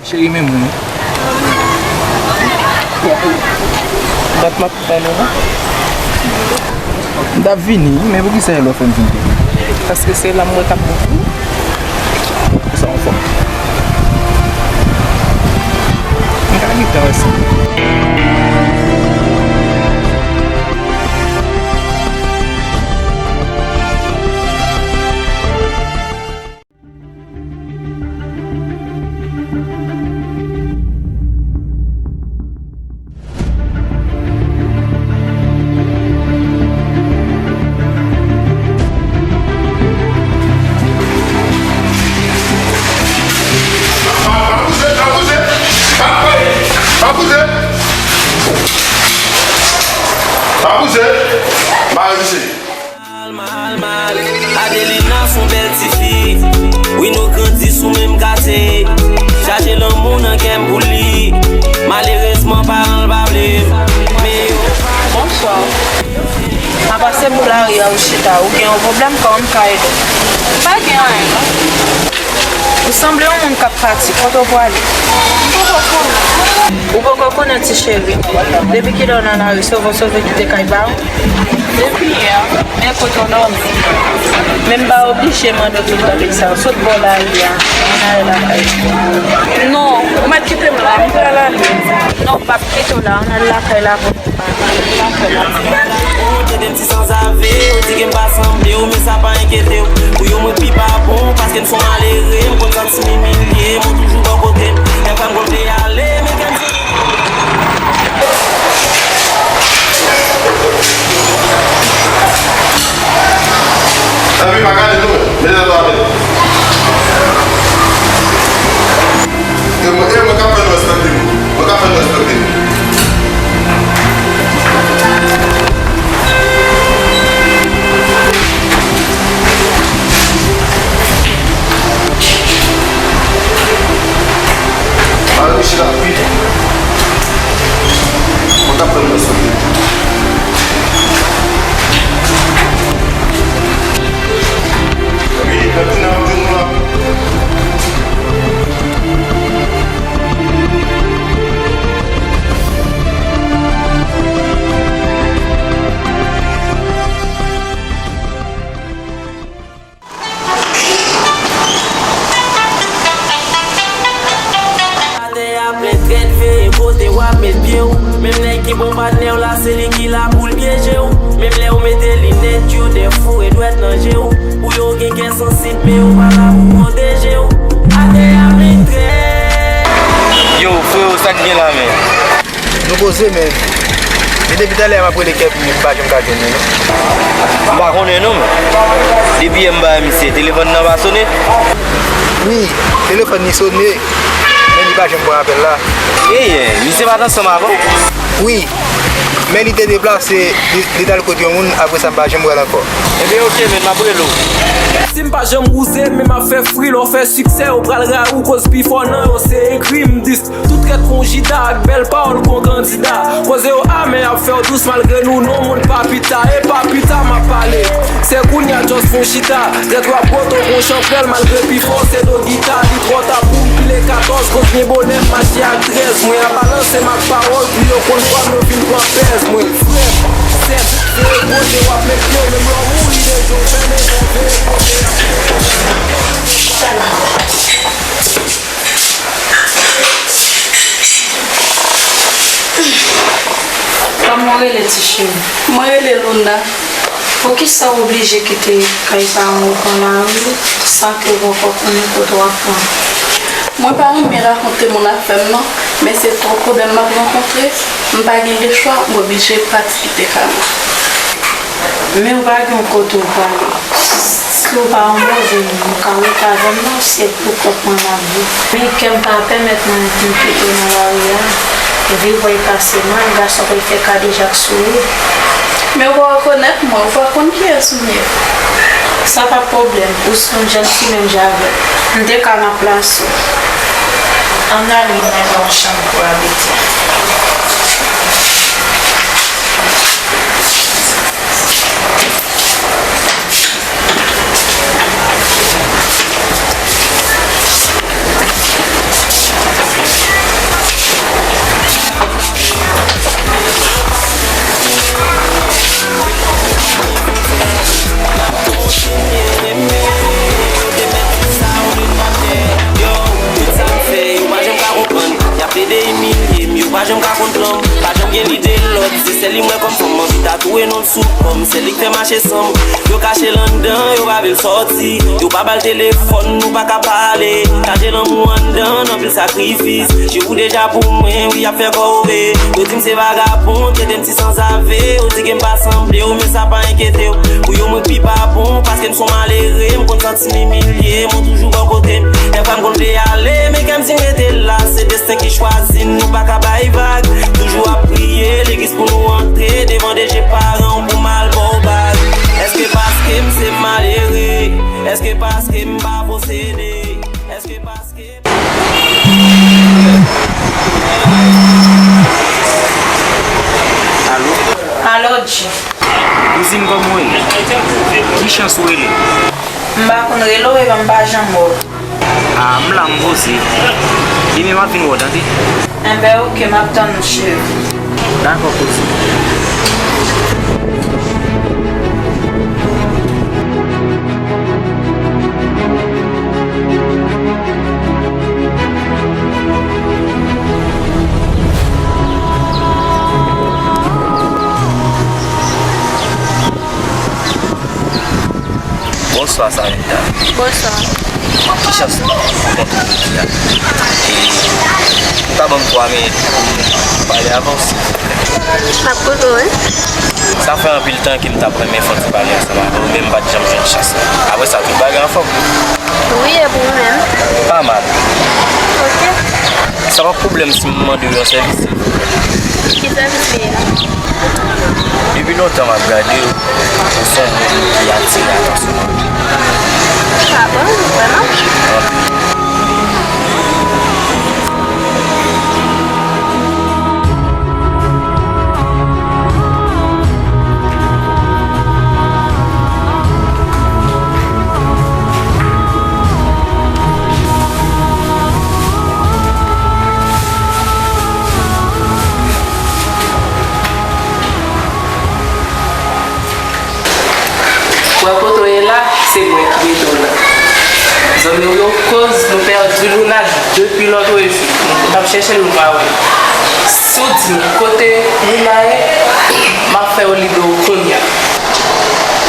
Cheri, men mwen. Bon, dat m ap pale la. M t ap vini, men poukisa e lè w fè m vin kote w? Paske se la m wè k ap bon pou ou. Pou sa w fè? M ka gentan wè sa. Pa, pa bouje, pa bouje, pa, pa, pa bouje. Pa bouje. Mare misye. Mal, mal, mal. Adelina s on bèl tifi. Wi, nou grandi sou menm katye. Chache lanmou nan kè m pou li. Malerezman, paran l pa vle m. Men yo pa Bonswa. M ap pase bò lari a, ou chita. Ou gen yon pwoblèm, kòman m ka ede w? M pa gen anyen, non. Ou sanble yon moun k ap pati. Kote w prale? M poko konnen. Ou poko konnen, ti cheri? Depi kilè w nan lari, sove w sove kite kay pa w? Depi yè. Men kote w dòmi? Men m pa oblije mande w tout bagay sa yo. Sot bò lari a, ann ale lakay ou. Non, ou mèt kite m la, m pral ale. Non, m p ap kite w la, ann al lakay la pou nou pale. Ou tande m ti sanzave, ou di ke m pa sanble w, men sa pa enkyete w. Pou yo mwen pi pa bon, paske m s on malere, m konn santi m imilye, m toujou bò kote m. Dèfwa m konn vle ale, men kè m Epi pa gade nou, men. Mete tèt ou atè. E mwen, e mwen k ap fè nou respekte nou. Mwen k ap fè nou respekte nou. Met pye w, menm nèg ki pran patnè w la, se li ki la pou l pyeje w. Menm lè w mete linèt, yo dè foure dwèt nan je w. Pou yo gen kè sansib, men yo pa la pou pwoteje w. Atè a men trè. Yo, frewo, sa k gen la, men? Nou poze, men. Men depi talè a m ap rele Kèpi, m pa janm ka jwenn li, non. M pa konnen, non, men. Depi yè m ba misye, telefòn nan pa sone? Wi, telefòn li sone, men li pa janm pran apèl la. Ey, misye pa t ansanm avè w? Wi, men li te deplase, li, li t al kot yon moun, apre sa m pa janm wè l ankò. Ebyen, oke, men m ap rele w. Si m pa janm wouze, men m ap fè fri, lè w fè siksè, yo pral rayi w, koz pifò nan yo se ekri m dis. Tout trèt kon Jida ak bèl pawòl kon kandida. Poze yo a men y ap fè w dous malgre nou non moun pa pita. E pa pita m ap pale. Se kounye a just fon chita. Trèt w ap woto kon chanpèl malgre pifò se do gita. Li twò ta pou m pile katòz koz gen bonè m mache ak trèz. Mwen a balanse m ak pawòl pou yo konn fwa m yo vin pran pèz. Mwen frè m, sèm, veye kote w ap met pye w menm lè w mouri de je w fèmen. Veye kote w ap met pye w. Kòman w rele, ti cheri? Mwen rele Luna. Poukisa w oblije kite kay paran w pran lari san ke w poko konnen kote w ap pran? Mwen pa renmen rakonte moun afè m, non, men se twòp pwoblèm m ap rankontre, m pa gen lechwa, m oblije pati kite kay la. Men w pa gen yon kote w prale. Si w pa yon move moun, ou ka rete avè m non, se pou kont mwen m ap viv. Men kè m pa pèmèt mwen pou m kite w nan lari a. Epi w pral pase mal, gason pral fè kadejak sou ou. Men ou pa rekonèt mwen, ou pa konn kiyès m ye. Sa pa pwoblèm, ou se yon jèn fi menm jan avè m. M te ka nan plas ou. Ann ale, m mete w yon chanm pou w abite. Yo, tout sa m fè, yo pa janm ka konprann. Y ap plede imilye m, yo pa janm ka konn plan m. Pa janm gen lide lòt, se sèl li m wè kòm fanm. Anvi tatouwe non l sou kò m, sèl li k fè mache san m. Yo kache l anndan, yo pa vle l sòti. Yo pa ba l telefòn, nou pa ka pale. Chaje lanmou anndan, anpil sakrifis. Je w deja pou mwen, wi, y ap fè kò w ve. Yo di m se vagabon, trete m ti sanzave. Yo di ke m pa sanble w, men sa pa enkyete w. Pou yo, mwen pi pa bon, paske m se yon malere. M konn santi m imilye, men w toujou bò kote m. Dèfwa m konn vle ale, men kè m di m rete la. Se desten ki chwazi n, nou pa ka bay vag. Toujou ap priye, legliz pou nou antre. Devan de je paran w pou m al ba w bag. Èske paske m se malere? Èske paske m pa posede? Èske paske... Alo? Alo, G. Kouzin, kòman w ye? Ki chans ou rele? M pa konn rele w, epi m pa janm wè w. A, m la, m poze. Demen m ap vin wè w, tande? Enben, oke, m ap tann ou, cheri. Dakò, kouzin. Bonswa, Sarita. Bonswa. Ki chans pou kontre w jodi a. E ou ka ban m twa minit pou m pale avè w, silvouplè? M ap koute w, wi. Sa fè anpil tan ke m t ap renmen fè yon ti pale ansanm avè w, men m pa t janm jwenn chans lan. Apre sa, tout bagay anfòm? Wi, e pou ou menm? Pa mal. Oke. Sa p ap pwoblèm si m mande w yon sèvis, silvouplè? Ki sèvis li ye? Depi lontan m ap gade w, ou se yon moun ki atire atansyon mwen. Ah bon? Vrèman? Anpil. Wè kote w ye la, se mwen ki mete w la. Zanmi w yo koz nou pèdi Luna depi lòtrejou. Nou t ap chèche l, nou pa wè l. Si w Kote Luna ye? M ap fè yo libre w kounye a.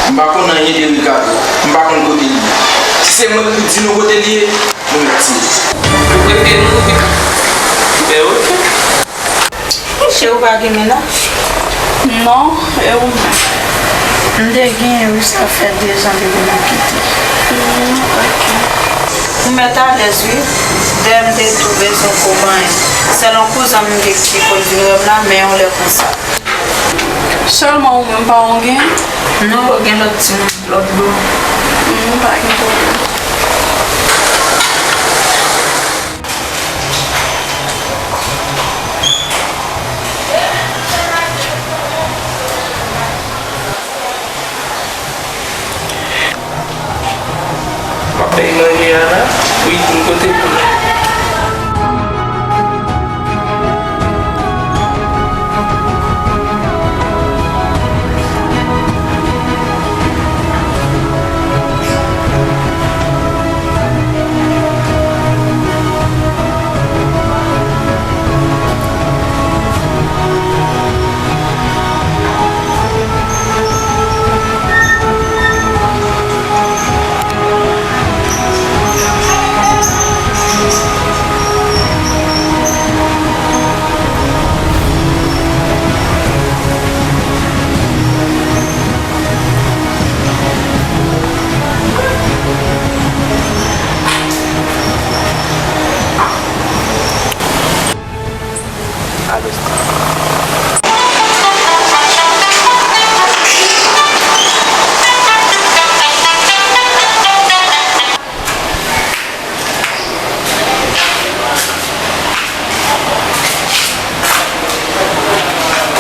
M pa konn anyen de Ricardo. M pa konn kote li ye. Si se mwen ki pou di nou kote li ye, nou mèt di l. Ou prefere nou ouvri? Ben, oke. Monchè, ou pa gen mennaj? Non, e ou menm? M te genyen wi, sa fè dezan depi nou kite. Hmm, oke. Ou mèt alèz wi. Dèyè m te tou bezwen ko manyen. Sèl yon kouzen m gen ki konn vin wè m la, men yon lè konsa. Sèlman ou menm, pa ou gen? Non, gen lòt timoun, lòt bò. Hmm, pa gen pwoblèm. M ap bay manje a la. Wi, m kote pou nou. Alo, Steve.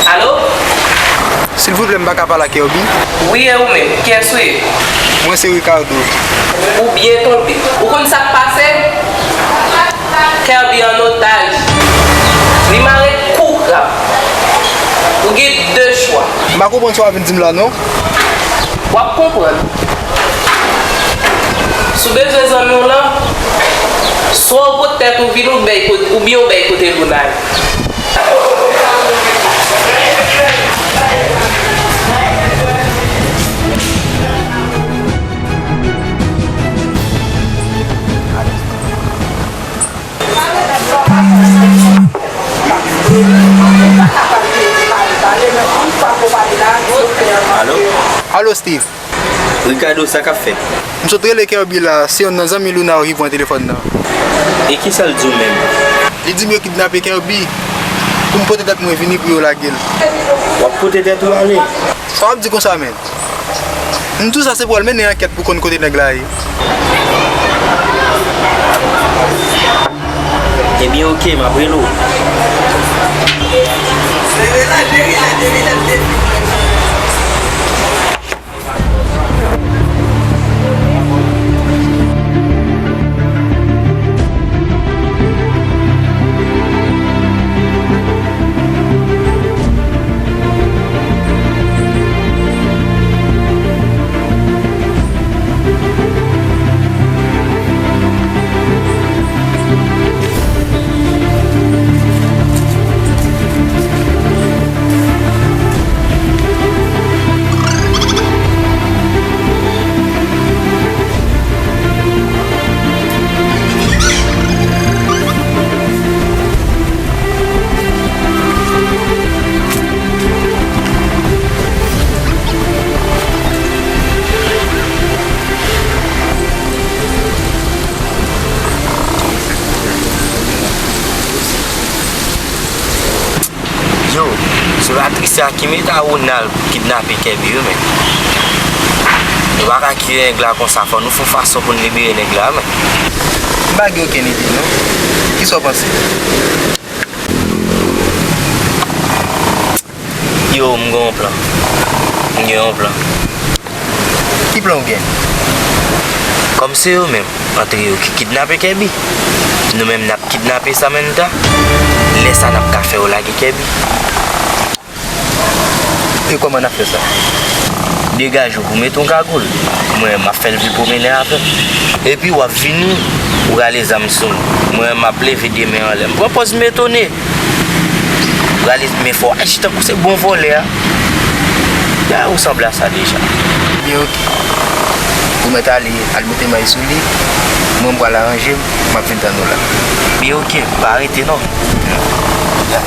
Alo? Silvouplè, m pa ka pale ak Kerby? Wi, e ou menm? Kiyès ou ye? Mwen se Ricardo. Ou byen tonbe. Ou konn sa k pase? Kerby an otaj. Li mare kou krab. Ou gen de chwa. M pa konprann sa w ap vin di m la, non. W ap konprann. Si w bezwen zanmi w lan, swa w pot tèt ou vin ou bèy kot-, oubyen w bèy kote Luna ye. Alo? Alo, Steve. Ricardo, sa k ap fèt? M sot rele Kerby la, se yonn nan zanmi Luna yo ki pran telefòn nan. E kisa l di w menm? Li di m yo kidnape Kerby, pou m pote tèt mwen vini pou yo lage l. W ap pote tèt ou ale? Sa w ap di konsa, menn? M di w sa se pou w al mennen ankèt pou w konn kote nèg la ye. Ebyen, oke, m ap rele w. Yo, se Patricia ki mete a Ronald pou kidnape Kerby wi, men. Nou pa ka kite nèg la konsa, fò nou fè yon fason pou n libere nèg la, men. M pa gen okenn ide, non. Kisa w panse? Yo, m gen yon plan. M gen yon plan. Ki plan w gen? Kòm se yo menm, antre yo ki kidnape Kerby, nou menm n ap kidnape Samantha, lè sa n ap ka fè yo lage Kerby. E kòman n ap fè sa? Degaje w pou w mete yon kagoul. Mwen, m ap fè l vin pwomennen avè m. Epi w ap vini, ou rale zam sou m. Mwen, m ap leve de men anlè. M pran pòz m etone. Pral men fò aji tankou se bon vòlè a. Ya, ou sanble a sa deja. Byen, oke. Ou mèt ale, al mete may sou li. Mwen, m pral aranje m, m ap vin tann ou la. Byen, oke, pa rete non. Ya.